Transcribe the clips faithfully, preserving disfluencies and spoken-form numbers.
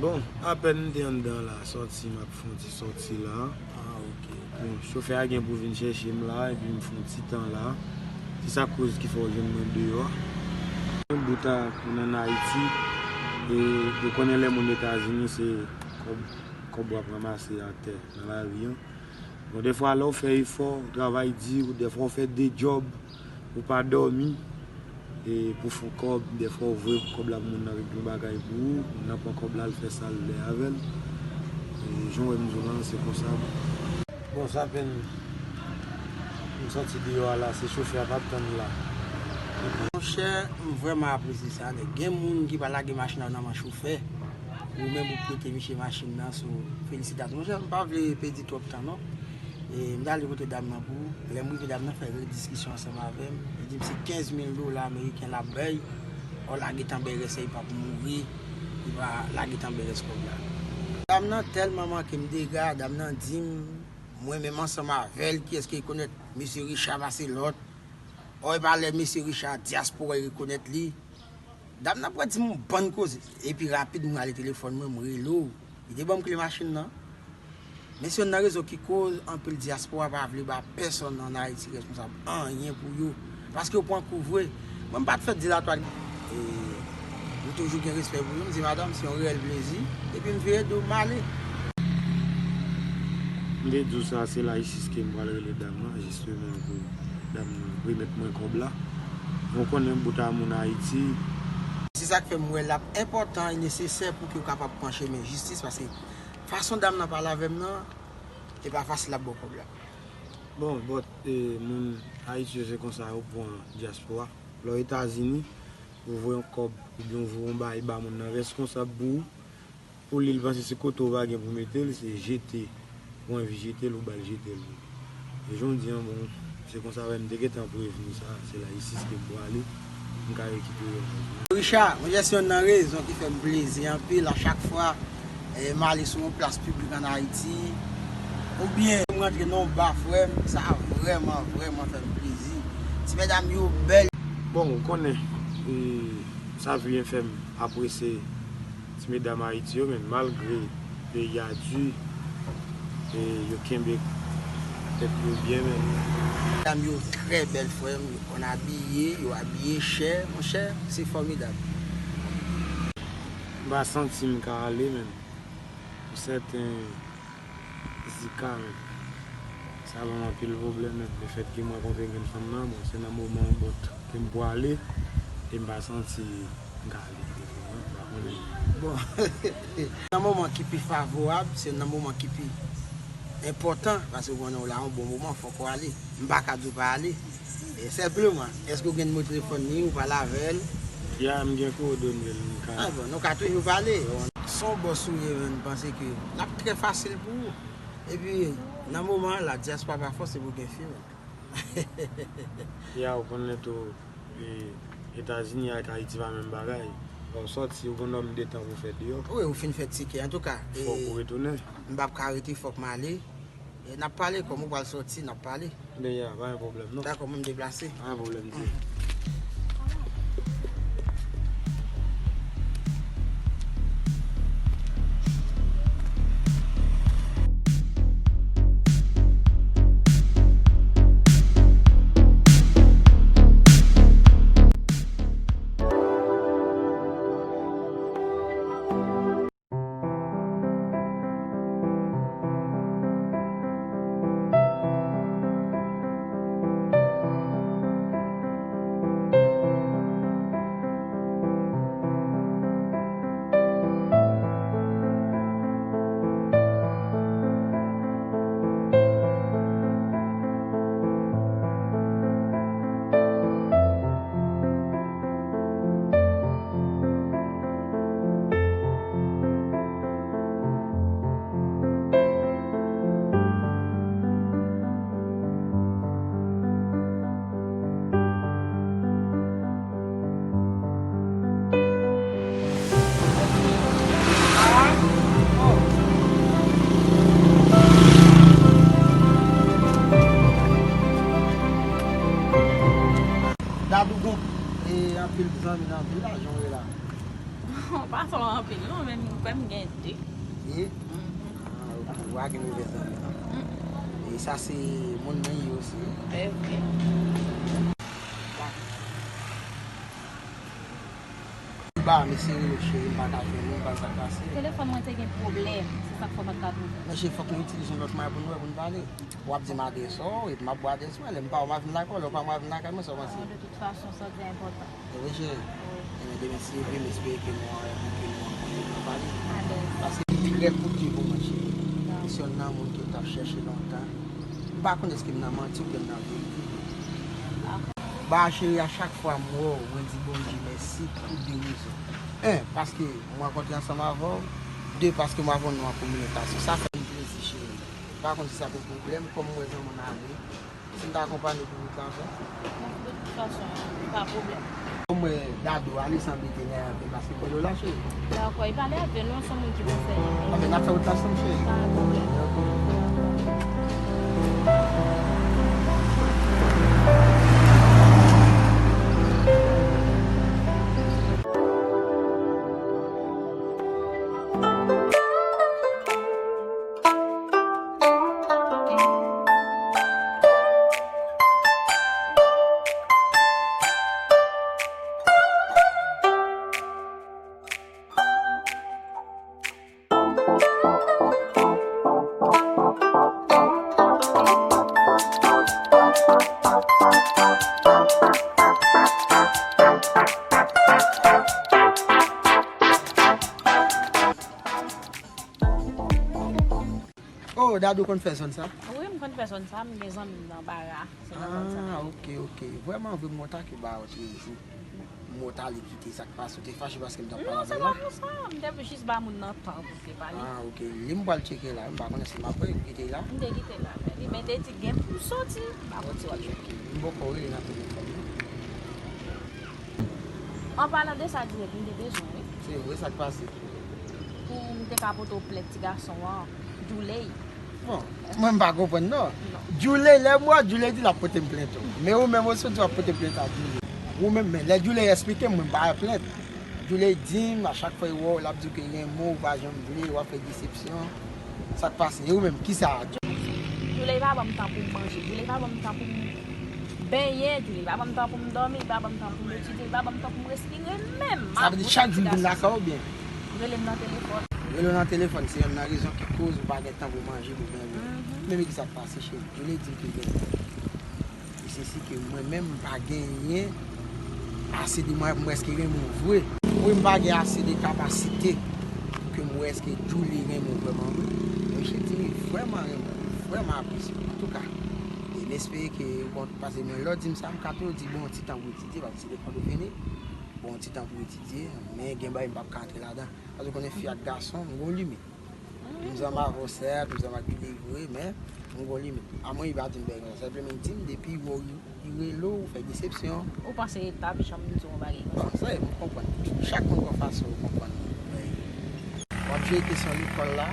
Bon, apèn m te anndan la, sòti, m ap fè yon ti sòti la. Ah, ok. Bon, chofè a gen pou vin chèche m la, epi m fè yon ti tan la. Se sa k koz ki fè w jwenn mwen deyò a. Yon bout a moun ann Ayiti, e yo konnen lè moun Etazini, se kòb, kòb w ap ranmase atè nan lari an. Bon, dèfwa, lè w fè efò, w travay di, ou dèfwa w fè de djòb, ou pa dòmi, e pou fè kòb, dèfwa w voye kòb la pou moun nan regle yon bagay pou ou, moun nan pran kòb la, l fè sa l vle avè l. E jan w wè m di w lan, se konsa. Bon, sa pèn m sòti deyò a la, se chofè a p ap tann la. Monchè, m vrèman apresye sa nèt. Gen moun ki pa lage machin nan nan men chofè. Ou menm ou prete misye machin nan, so, felisitasyon. Monchè, m pa vle pèdi twòp tan non. E m t ale kote dam nan pou, lè m rive, dam nan fè rediskisyon ansanm avè m. Li di m se kenz mil dola ameriken l ap bay. Ò, lage tanbè rès, li p ap mouri. Li va lage tanbè rès kòb la. Dam nan tèlman manke m dega, dam nan di m, mwen menm ansanm avè l, kiyès ki rekonèt mesye Richard pase lòt? Ò, e pa lè mesye Richard dyaspora rekonèt li. Dam nan pral di m yon bann koze. Epi rapid, m rale telefòn mwen, m rele w. Li te ban m kle machin nan. Men se youn nan rezon ki koz anpil dyaspora pa vle ba pèsonn ann Ayiti responsab anyen pou yo. Paske yo pran kou vre. Mwen, m pa t fèt dilatwa. E, m toujou gen respè pou yo. M di, madanm, se yon reyèl plezi. Epi m vire do, m ale. M te di w sa, se la isit ke m pral rele dam nan, jisteman, pou dam nan remèt mwen kòb la. Ou konnen bout a moun Ayiti. Se sa k fè m wè l ap enpòtan e nesesè pou ke w kapab pran chemen jistis, paske fason dam nan pale avè m nan, e pa fasil l ap ba w kòb la. Bon, but, e, moun Ayiti yo se konsa yo pran dyaspora. Lè w Etazini, ou voye yon kòb, oubyen ou voye yon bagay ba moun nan, reskonsab pou ou. Pou li, li panse se kote w pa gen pou mete l, se jete. Ou anvi jete l, ou ba l jete l. E jodi a, bon, se konsa menm, m te gentan prevni sa, se la isit ke m pwale, m ka rekipere lajan. Richard, mwen jis youn nan rezon ki fè m plezi anpil a chak fwa, eh, m ale sou yon plas piblik ann Ayiti, oubyen m rantre nan yon ba, frè m, sa vrèman, vrèman fè m plezi. Ti medam yo bèl. Bon, ou konnen, e, sa vyen fè m apresye ti medam Ayiti yo, men malgre peyi a di, e yo kenbe tèt yo byen, men. Medam yo trè bèl, frè m, yo konn abiye, yo abiye chè, monchè, se fòmidab. M pa santi m ka ale, men pou sèten, Zika, men. Sa ban m anpil pwoblèm, men. Lefètke m rankontre grenn fanm nan, bon, se nan moman bòt ke m pwale, e m pa santi m ka ale. M pa konnen. Bon, nan moman ki pi favorab, se nan moman ki pi enpòtan, paske w konnen w la yon bon moman, fòk w ale. M pa ka di w pa ale. E senpleman, èske w gen nimewo telefòn li, ou pale avè l? Ya, m gen kowodone l, m ka. Ah, bon, nou ka toujou pale. Se yon bòs ou ye, men, m panse ke l ap trè fasil pou ou. Epi, nan moman an la, dyaspora pa fòse pou gen fi, men. Ya, ou konn lè tou, e, Etazini ak Ayiti pa menm bagay. Lè w sòti, ou gen nòm de tan pou fè deyò. Wi, ou fin fè tikè. Antouka, fòk ou retounen. M p ap ka rete, fòk m ale. E, n ap pale, kòm ou pral sòti, n ap pale. Men ya, pa gen pwoblèm, non. Dakò, mwen m deplase. Pa gen pwoblèm, di. Dadou gon, e, anpil zanmi nan vil la, jan w ye la. Bon, pa twò anpil non, men m kwè m gen Pa gen move zanmi non. E sa se moun mwen ye osi. E vre. Ba, mesye rele cheri, m pa ka jwenn ou, m pa sa k pase. Telefòn mwen te gen pwoblèm, se sa k fè w pa t ka twouve m. Men cheri, fòk nou itilize yon lòt mwayen pou nou wè, pou nou pale. W ap di m adrès ou, epi m ap ba w adrès mwen, lè m pa wè, m a vin lakay ou, lè w pa wè, m a vin lakay mwen, sa w panse? De tout fason, sa w di a enpòtan. E vre, cheri? Wi. Ebyen, demen, si Dye vle, m espere ke nou, ke nou rankontre pou nou pale. Alèz. Paske li trè koute pou mwen, cheri. Dakò. Se youn nan moun ke m t ap chèche lontan. M pa konn èske m nan manti oubyen m nan verite. Dakò. Ba, cheri, a chak fwa m wè w, mwen di Bondye mèsi pou de rezon. En, paske m rankontre ansanm avè w. De, paske m avè w nou an kominikasyon. Sa fè m plezi, cheri. M pa konn si sa pou pwoblèm, kòm m wè zanmi w ale. Si m ta akonpanye w pou wout la, frè? Bon, de tout fason, pa pwoblèm. Bon, mwen, Dadou, ale sanble te nève paske m rele w la, cheri. Dakò, e pa nève non, se yon moun ki konsène. Anben, n ap fè wout la ansanm, cheri. Pa pwoblèm. Dakò. Oh, Dadou konn fè zòn sa? Wi, m konn fè zòn sa, m gen zanmi m nan Bara, se nan zòn sa. Ah, ok, ok. Vrèman vre, m kontakte Bara yon jou. M wè w t ale kite, sa k pase, w te fache paske m t ap pale avè l la? Non, se pa pou sa, m te jis ba moun nan tan pou te pale. Ah, ok. Li m pral tcheke la, m pa konnen si m ap wè l kite la. M te kite la, men li, men te di gen pou m soti, m pa konn si w ap jwenn. Ok, ok. M poko rele nan telefòn nan. An palan de sa dirèk, m te bezwen, wi. Se vre, sa k pase? Pou m te ka pote w plent ti gason an, Djouley. Bon, mwen m pa konprann non. Non. Djouley, lè m wè w, Djouley di l ap pote m plent ou. Men ou menm osi w di w ap pote plent a Djouley. Ou menm, men lè Djouley eksplike m, mwen m pa wè plent. Djouley di m, a chak fwa l wè w, l ap di w ke l renmen w, ou pa janm vle, w ap fè desepsyon. Sa k pase? E ou menm, kisa a? Djouley pa ban m tan pou m manje, Djouley pa ban m tan pou m benyen, Djouley pa ban m tan pou m dòmi, li pa ban m tan pou m etidye, li pa ban m tan pou m respire menm. Sa vle di chak jou l vin lakay ou byen? Rele m nan telefòn. Rele w nan telefòn, se youn nan rezon ki koz ou pa gen tan pou manje, pou benyen. Mhm. Men, men kisa k pase, cheri? Djouley di m ke l gen E se si ke mwen menm m pa genyen ase de mwayen pou m wè èske l renmen w vre. Wi, m pa gen ase de kapasite pou ke m wè èske Djouley renmen w vrèman vre. Men Richie di li vrèman renmen w, li vrèman apresye w. Antouka, e m espere ke, bon, paske mwen lè w di m sa, m ka toujou di bon, ti tan pou etidye, paske se lekòl ou vini, bon, ti tan pou etidye, men gen bagay m p ap ka antre ladan. Paske w konnen fi ak gason, m gon limit. M zanmi avè w, sèt, m zanmi ak Djouley vre, men m gon limit. Amwen, li pa di m bagay konsa. Senpleman, li di m, depi l wè w, li rele w, ou fè desepsyon. Ou panse l t ap janm di w yon bagay konsa? Bon, sa, m konprann. Chak moun gon fason l konprann bagay. W ap jere kesyon lekòl la,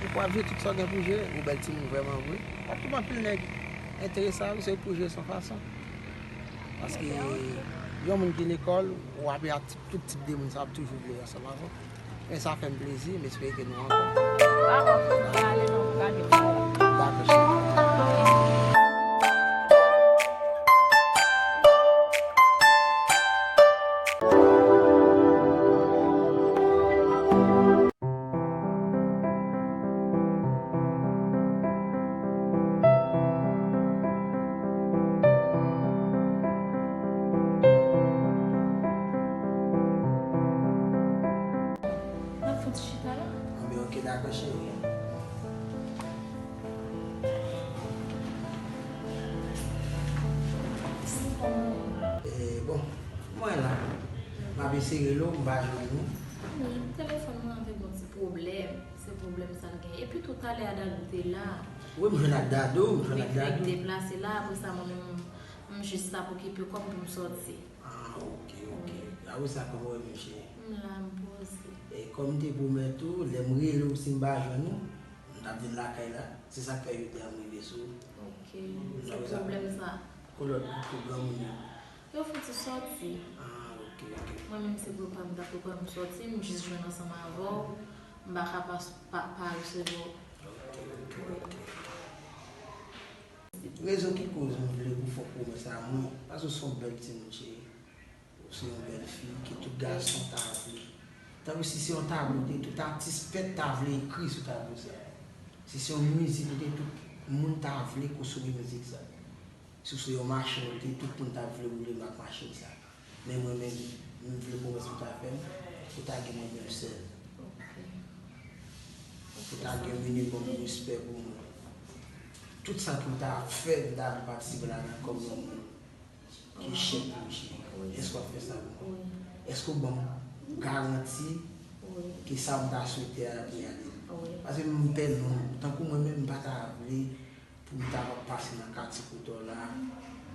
epi w ap jere tout sa w gen pou jere. Ou bèl timoun vrèman vre. W ap twouve anpil nèg enterese a ou, se ou k pou jere sa yon fason. Paske yon moun ki lekòl, w ap jere ak tout tip de moun sa ap toujou vle ansanm avè w. Men sa fè m plezi, m espere ke nou rankontre. Dakò, m pral ale non, m pral gen travay. Dakò, cheri. N ap fè yon ti chita la? Anben, ok, dakò, cheri. Sinon, kòman w ye? Eh, bon, mwen la. M ap eseye rele w, m pa jwenn ou. Wi, telefòn mwen an te gon ti pwoblèm. Se pwoblèm sa l gen. Epi tou talè a Dadou te la. Wi, m jwenn ak Dadou, m jwenn ak Dadou. Li fèk deplase la, apre sa mwen menm, m jis t ap okipe kò m pou m sòti. Ah, ok, ok. Wi. Apre sa, kòman w ye, mesye? M la, m poze. E kòm m te pwomèt ou, lè m rele w, si m pa jwenn ou, m t ap vin lakay la. Se sa k fè jodi a m rive sou ou. Ok. Se pwoblèm sa. Kolòt tou granmoun yo. Yo fouti sòti. Ah, ok, ok. Mwen menm se prepa m t ap prepa m sòti, m jis jwenn ansanm avè w, m pa ka pa, pa, pa resevwa w. Ok. Rezon ki koz m vle pou fè pwomès a mwen, paske w se yon bèl timoun, cheri. Ou se yon bèl fi ke tout gason ta vle. Tankou si se yon tablo, te tout atis pent ta vle ekri sou tablo sa. Si se yon mizik, ou te tout moun ta vle konsome mizik sa. Si w se yon machin, ou te tout moun ta vle woule m ak machin sa. Men mwen menm, m vle pwomès ou ta fè m, ou ta gen mwen menm sèl. Ou ta gen minimòm respè pou mwen. Tout sa ki w ta fè, m ta vle patisipe ladan kòm yon moun ki chèf pou ou, cheri. Èske w ap fè sa pou mwen? Èske w ban m garanti ke sa m ta swete a ap reyalize? Paske m pè non, tankou mwen menm, m pa ta vle pou m ta va pase nan katye Koutò la,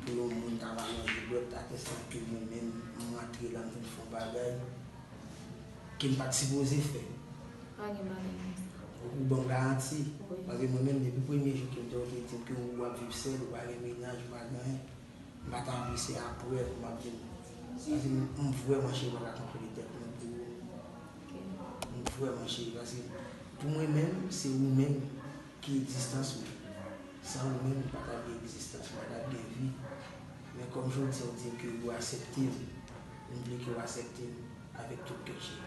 pou yon moun ta va manje dwèt atè san ke mwen menm, m rantre la, m vin fè yon bagay ke m pa t sipoze fè. Pa gen bagay konsa. Ou ban m garanti. Paske mwen menm, depi premye jou ke m te wè w te di m ke ou ap viv sèl, ou pa gen mennaj, ou pa gen anyen, m pa ta anvi se apre pou m ap vin. Paske m, m vrèman cheri pa ka kontrole tèt mwen pou ou. M vrèman cheri, paske pou mwen menm, se ou menm ki egzistans mwen. San ou menm, m pa t ap gen egzistans, m pa t ap gen vi. Men kòm jodi a w di ke ou aksepte m, m vle ke w aksepte m avèk tout kè cheri.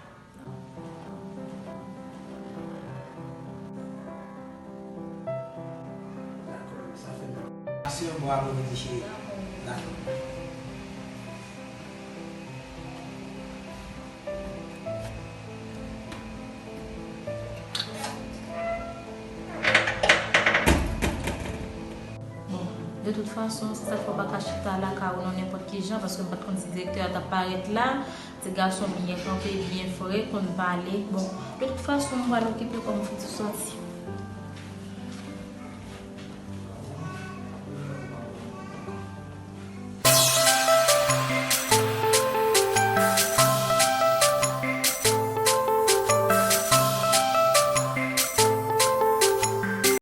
Dakò, sa fè m. Pase yon bon aprèmidi, cheri. Dakò. Bon, de tout fason, se sa k fè w pa ka chita lakay ou nan nenpòt ki jan, paske m pa t konn si direktè a t ap parèt la. Se gason byen kanpe, byen fre, konn pale. Bon, de tout fason, m pral okipe kò m fouti sòti.